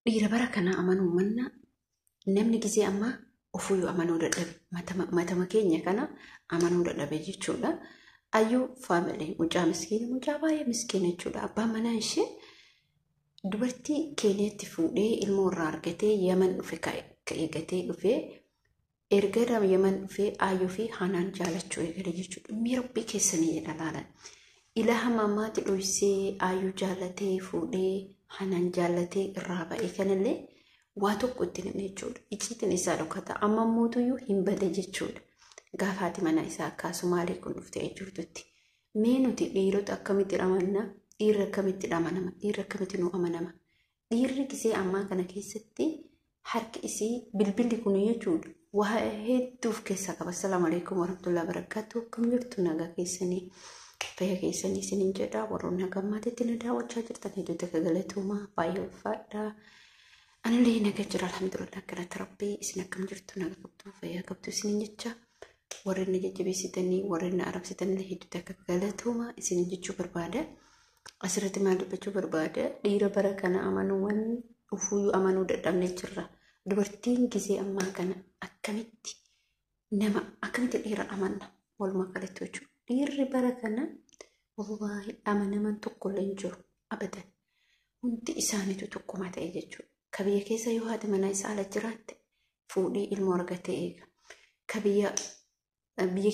Dhiira bara kana amanuu manna namni gizee ammaa ofuyyuu amanuu dadhabe. Matama keenya kana amanuu dadhabe jechuudha. Ayyuu faamilii mucaa miskiina, mucaa baay'ee miskiina jechuudha. Abbaan manaa ishee dubartii Keeniyaatti fuudhee ilmoo irraa argatee Yaman dhufe, eegatee dhufee, erga Yaman dhufee Ayyuu fi Hanaan jaalachuu eegale jechuudha. Mee Rabbii keessanii jedha laalan. Ilaa hamma ammaatti dhoysee Ayyuu jaallatee fuudhee, Hanaan jaallatee irraa ba'e kanallee waa tokko itti himne jechuudha. Icciitiin isaa dhokata. Amma mootuyyuu hin bade jechuudha. Gaafa haati manaa isaa akka Sumaalee kun dhuftee jirtutti. Mee nuti dhiirota akkamitti amanna? Dhiirri akkamitti amanama? Dhiirri akkamitti nu amanama? Dhiirri gisee ammaa kana keessatti harki isii bilbilli kun jechuudha. Waa hedduu of keessaa qaba. Assalaamu alaikum warahmatullahi wabarakatuh. Akkam jirtu? Nagaa keessanii, fayya keessanii isiniin jedha. Warroonni haga ammaatitti na daawwachaa jirtan hedduu takka galatoomaa, baay'ee ulfaadha. Anillee naga jira, alhamdulillah, galata Rabbii. Isin akkam jirtu? Naga qabdu, fayyaa qabdu isiniin jecha. Warreen na jajjabeessitanii, warreen na arrabsitanillee hedduu takka galatoomaa isiniin jechuu barbaada. Asirratti maal dubbachuu barbaada? Dhiira bara kana amanuuwwan ufuyyuu amanuu dadhabnee jirra. Dubartiin gizee ammaa kana akkamitti nama, akkamitti dhiira amanna walumaa galatti jechuudha. Dhiirri bara kana wallaahi amanaman tokkollee hin jiru abadan. Hundi isaaniitu tokkuma ta'e jechuudha. Ka biyya keessa yoo haati manaa isaa ala jiraatte fuudhee ilmoo argatee eega. Ka biyya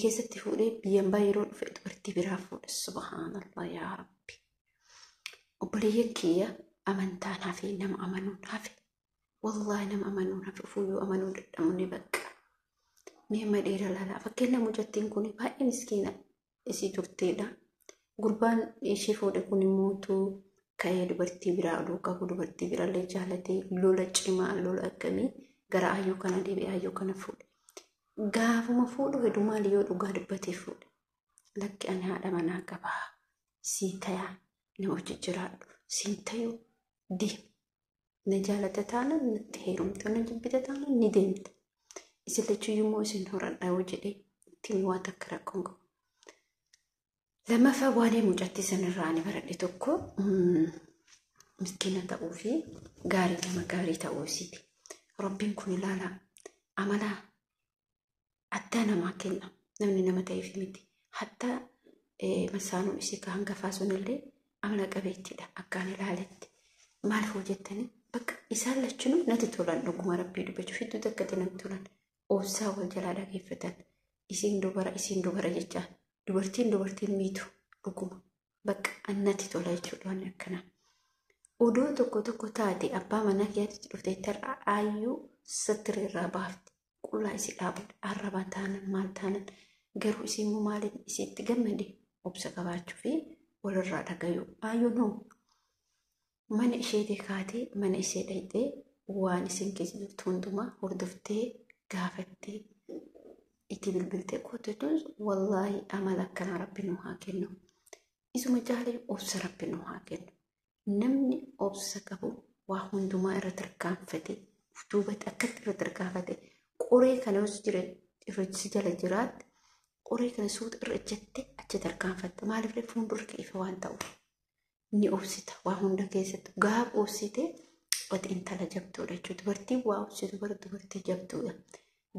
keessatti fuudhee biyya hambaa yeroo dhufe dubartii biraa fuudha. Subhaanallah, yaa Rabbi. Obboleeyyan kiyya, amantaan hafe, nama amanuun hafe. Wallaahi nama amanuun hafe, ofuyyuu amanuu dadhabne bakka. Mee amma dhiira laalaa. Fakkeenya mucattiin kun baay'ee miskiina isii turteedha. Gurbaan ishee fuudhe kun immoo ka'ee dubartii biraa oduu qabu, dubartii biraallee jaalatee, lola cimaa, lola akkamii, gara Ayyuu kana deebi'ee Ayyuu kana fuudhe. Gaafuma fuudhu hedduu maali yoo dhugaa dubbatee fuudhe. Lakki, ani haadha manaa qabaa. Sii tayaa, nama hojii jiraadhu. Siin tayuu, deemi. Na jaalata taanaan natti heerumte, na jibbite taanaan ni deemte. Isin lachuyyuu immoo isin horadha yoo jedhee ittiin waa takka rakkoon qabu. Lammaffaa, waanee mucattii sanarraa ani baradhe tokko miskiina ta'uu fi gaarii, nama gaarii ta'uu isiiti. Rabbiin kun ilaala, amala addaa namaa kenna. Namni nama ta'eef miti. Hattaa masaanuun isii ka hangafaa sunillee amala qabeettiidha akkaan ilaaletti. Maaliif hoo jettanii, bakka isaan lachinuu natti tolan, dhuguma Rabbii dubbachuuf hedduu takkatti natti tolan. Obsaa wal jalaa dhageeffatan. Isiin dubara, isiin dubara jechaa. Dubartiin dubartiin miitu dhuguma. Bakka natti tola jechuudha waan akkanaa. Odoo tokko tokko taate abbaa manaa kiyyaatti dhuftee tar'a Ayyuu satiri irraa baafti. Qullaa isii dhaabudha. Arrabaa taanan, maal taanan, garuu isiin immoo maaliin isiitti gammade? Obsa qabaachuu fi walirraa dhagayuu. Ayyuun hoo mana isheetii kaatee mana ishee dhaqxee waan isin keessa jirtu hundumaa hordoftee, gaafattee, itti bilbiltee kootetuun. Wallaahi amala akkanaa Rabbi nu haa kennu. Isuma jaalee obsa Rabbi nu haa kennu. Namni obsa qabu waa hundumaa irra tarkaanfate, duubatti akkatti irra tarkaanfate, qoree kana yoo jira irra si jala jiraatte, qoree kana suuta irra ejjatte achi tarkaanfatte. Maaliif? Fuuldura kee ifa waan ta'uuf. Ni obsita waa hunda keessatti. Gaafa obsite ati intala jabduudha jechuudha. Dubartiin waa obsitu bara dubartii jabduudha.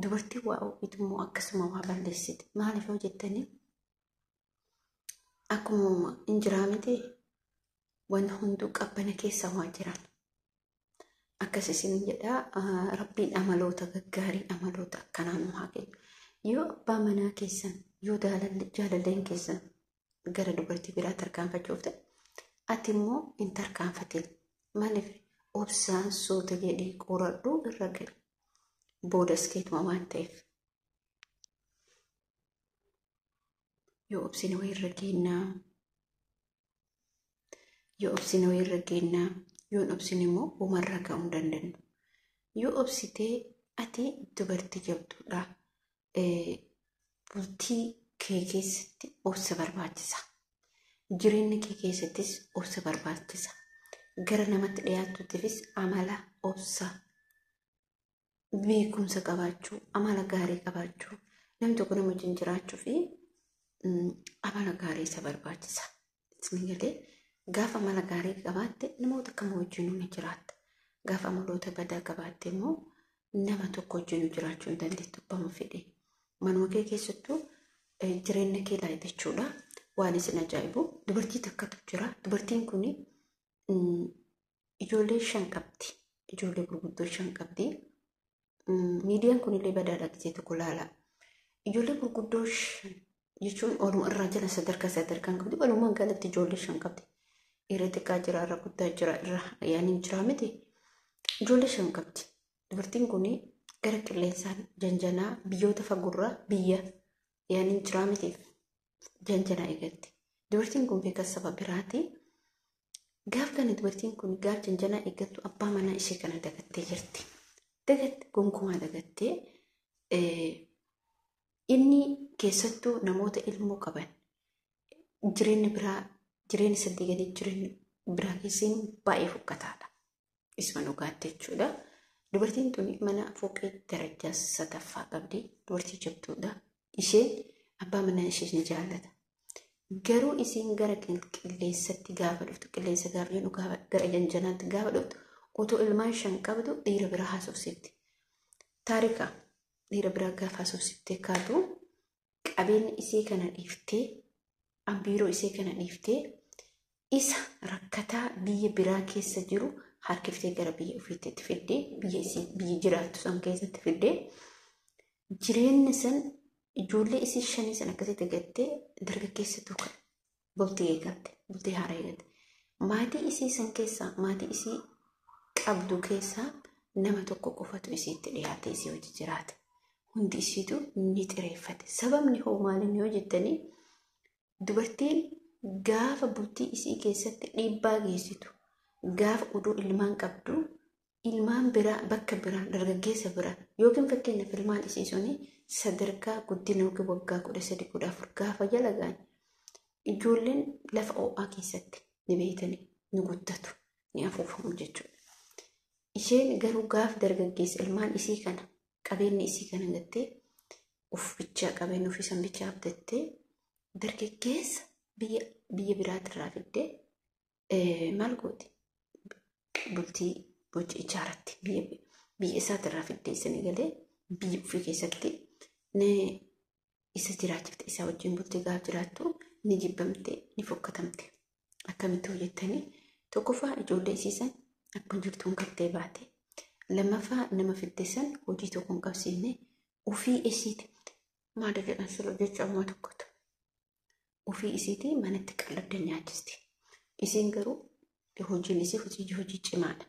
Dubartiin waa ofiitu immoo akkasuma waa balleessite. Maaliif yoo jettanii, akkuma hin jiraa miti, waan hunduu qabbana keessa waan jiran. Akkas isin jedha, Rabbiin amaloota gaggaarii, amaloota akkanaa nu haa kennu. Yoo abbaa manaa keessan, yoo jaalalleen keessan gara dubartii biraa tarkaanfachuuf ta'e, ati immoo hin tarkaanfatin. Maaliif? Obsaan suuta jedhii qoradhuu irra gahi. Boodas keetuma waan ta'eef. Yoo obsine wayirra geennaa. Yoo obsine wayirra geennaa. Yoo hin obsine immoo uumarraa ga'uu hin dandeenyu. Yoo obsitee ati dubartii jabduudha. Bultii kee keessatti obsa barbaachisa. Jireenya kee keessattis obsa barbaachisa. Gara namatti dhiyaattuuttifis amala obsa, beekumsa qabaachuu, amala gaarii qabaachuu, namni tokko nama wajjin jiraachuu fi amala gaarii isa barbaachisa. Isin galee, gaafa amala gaarii qabaatte namoota kam wajjin ni jiraatta. Gaafa amaloota badaa qabaatte immoo nama tokko wajjin jiraachuu hin dandeettu abbama fedhe. Manuma kee keessattuu jireenya kee laayita jechuudha. Waan isin ajaa'ibu dubartii takkatu jira. Dubartiin kun ijoollee 5 qabdi. Ijoollee gurguddoo 5 qabdi. Miidiyaan kunillee badaadha gisee tokko laala. Ijoollee gurguddoo 5 jechuun oluma irraa jala sadarkaa sadarkaan qabdi. Walumaa galatti ijoollee 5 qabdi. Irra xiqqaa jira, irra guddaa jira, irra yaaniin jira miti. Ijoollee 5 qabdi. Dubartiin kun gara qilleensaan janjanaa biyyoota fagoorraa biyya yaaniin jira mitiif janjanaa eegalti. Dubartiin kun beekaa saba biraati. Gaaf kana dubartiin kun gaaf janjanaa eeggattu abbaa manaa ishee kana dagattee jirti. Dagatte gonkumaa dagattee inni keessattuu namoota ilmoo qaban jireenya biraa jireenya sadii gadi jireenya biraa keesseen baay'ee fokkataadha. Isuma dhugaatte jechuudha. Dubartiin tun mana fooqii darajaa 3ffaa qabdi. Dubartii jabduudha. Isheen abbaa manaa ishee ni jaallata. Garuu isiin gara qilleensatti gaafa dhuftu qilleensa gaafa jennu gara janjanaatti gaafa dhuftu otoo ilmaan 5 qabdu dhiira biraa haasofsiifti. Taarika dhiira biraa gaafa haasofsiiftee kaatu qabeenya isii kana dhiiftee biiroo isii kana dhiiftee isa rakkataa biyya biraa keessa jiru harkiftee gara biyya ofiitti fiddee biyya isii biyya jiraattu san keessatti fiddee jireenya san ijoollee isii 5 san akkasitti gattee dargaggeessa tuuka bultii eegalte bultii haaraa eegalte. Maatii isii san keessaa maatii isii qabdu keessaa nama tokko qofatu isiitti dhiyaate isii hojii jiraate. Hundi isiitu ni xireeffate. Sababni hoo maaliin yoo jettanii dubartiin gaafa bultii isii keessatti dhiibbaa geessitu gaafa oduu ilmaan qabdu ilmaan biraa bakka biraa dargaggeessa biraa yookiin fakkeenyaaf ilmaan isii suni sadarkaa guddina yookiin waggaa 13 14 gaafa jala ga'an ijoolleen lafa ho'aa keessatti ni beeytanii ni guddatu ni afuufamu jechuudha. Isheen garuu gaafa dargaggeessa ilmaan isii kana qabeenya isii kana gattee of bichaa qabeenya ofii san bichaa abdattee dargaggeessa biyya biraatirraa fiddee maal gooti bultii hojii ijaaratti biyya isaatirraa fiddee isin galee biyya ofii keessatti ni isa jiraachifte isaa wajjin bultii gaaf jiraattu ni jibbamte ni fokkatamte. Akkamitti hojjettanii tokkoffaa ijoollee isiisan akkuma jirtuun qattee baate lammaffaa nama fidde san hojii tokko hin qabsiifne ofii isiiti maal jedhan sirra jecha ammaa tokkotu ofii isiiti manatti qallabda nyaachisti. Isiin garuu hojiin isii hojii cimaadha.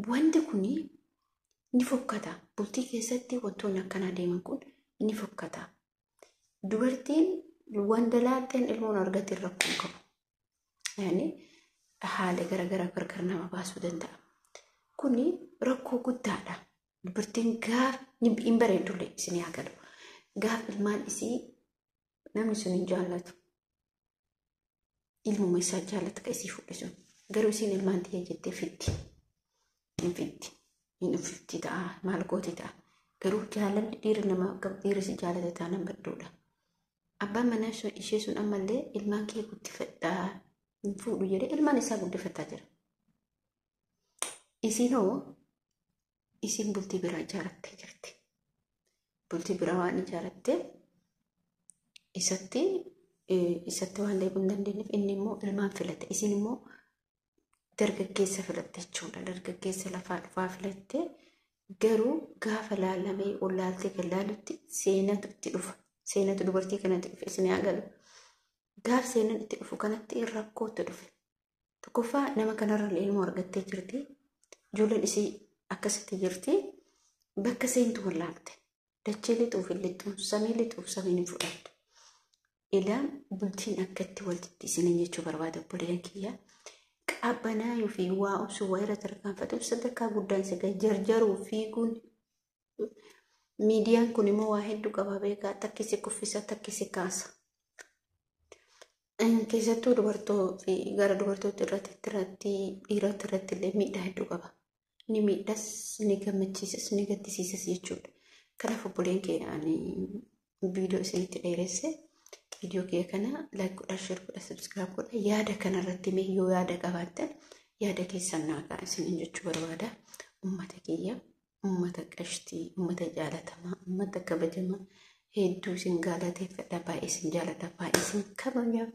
Wanti kun ni fokkata. Bultii keessatti wantoonni akkanaa deeman kun ni fokkata. Dubartiin wandalaaxeen ilmoon argate rakkoo hin qabu. Yaani haala garaagaraa gargar nama baasuu danda'a. Kuni rakkoo guddaadha. Dubartiin gaaf hin bareeddullee isin haa galu. Gaaf ilmaan isii namni sun hin jaallatu. Ilmuma isaa jaallata ka isii fuudhe sun. Garuu isiin ilmaan tiyya jettee fiddi. Hin fiddi. Hin uffifti ta'a. Maal gooti ta'a. Garuu jaalalli dhiira nama qabu dhiira si jaalate taanaan badduudha. Abbaan manaa ishee sun ammallee ilmaan kee guddifadhaa hin fuudhu jedhee ilmaan isaa guddifataa jira. Isiin hoo isiin bultii biraa ijaarattee jirti. Bultii biraa waan ijaarattee isatti waan deebi'uu hin dandeenyeef inni immoo ilmaan filate. Isiin immoo dargaggeessa filatte jechuudha. Dargaggeessa lafaa dhufaa filatte garuu gaafa laalamee ol laaltee kan laalutti seenatu itti dhufa. Seenatu dubartii kanatti dhufe isin haa galu. Gaaf seenan itti dhufu kanatti rakkootti dhufe. Tokkoffaa nama kanarra ilmoo argattee jirti. Ijoolleen isii akkasitti jirti. Bakka seentu wallaalte. Dachee lixuuf hin lixxuun, samii lixuuf samiin hin fudhattu. Ilaan bultiin akkatti walitti isiniin jechuu barbaada obboleeyyan kiyya. Qabbanaayuu fi waa obsuu waa irra tarkaanfatuuf sadarkaa guddaan si gahe jarjaruu fiiguun miidiyaan kun immoo waa hedduu qaba beekaa takkisi kuffisa takkisi kaasa. Keessattuu dubartoo fi gara dubartoota irratti dhiirota irratti illee miidhaa hedduu qaba. Ni miidhas, ni gammachiisas, ni gaddisiisas jechuudha. Kanaaf obboleen kee ani viidiyoo isinitti dheeresse viidiyoo kee kana like godhaa, share godhaa, subscribe godhaa. Yaada kanarratti mee yoo yaada qabaattan Yaada keessan naa ka'a isiniin jechuu barbaada. Uummata kiyya, uummata qashtii, uummata jaalatamaa, uummata kabajamaa hedduu isin galateeffadha. Baay'ee isin jaaladha. Baay'ee isin kabaja.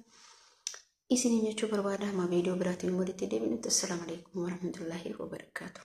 Isiniin jechuu barbaada. Amma viidiyoo biraatiin walitti deebinutti. Assalaamu alaikum warahmatullaahi wabarakaatu.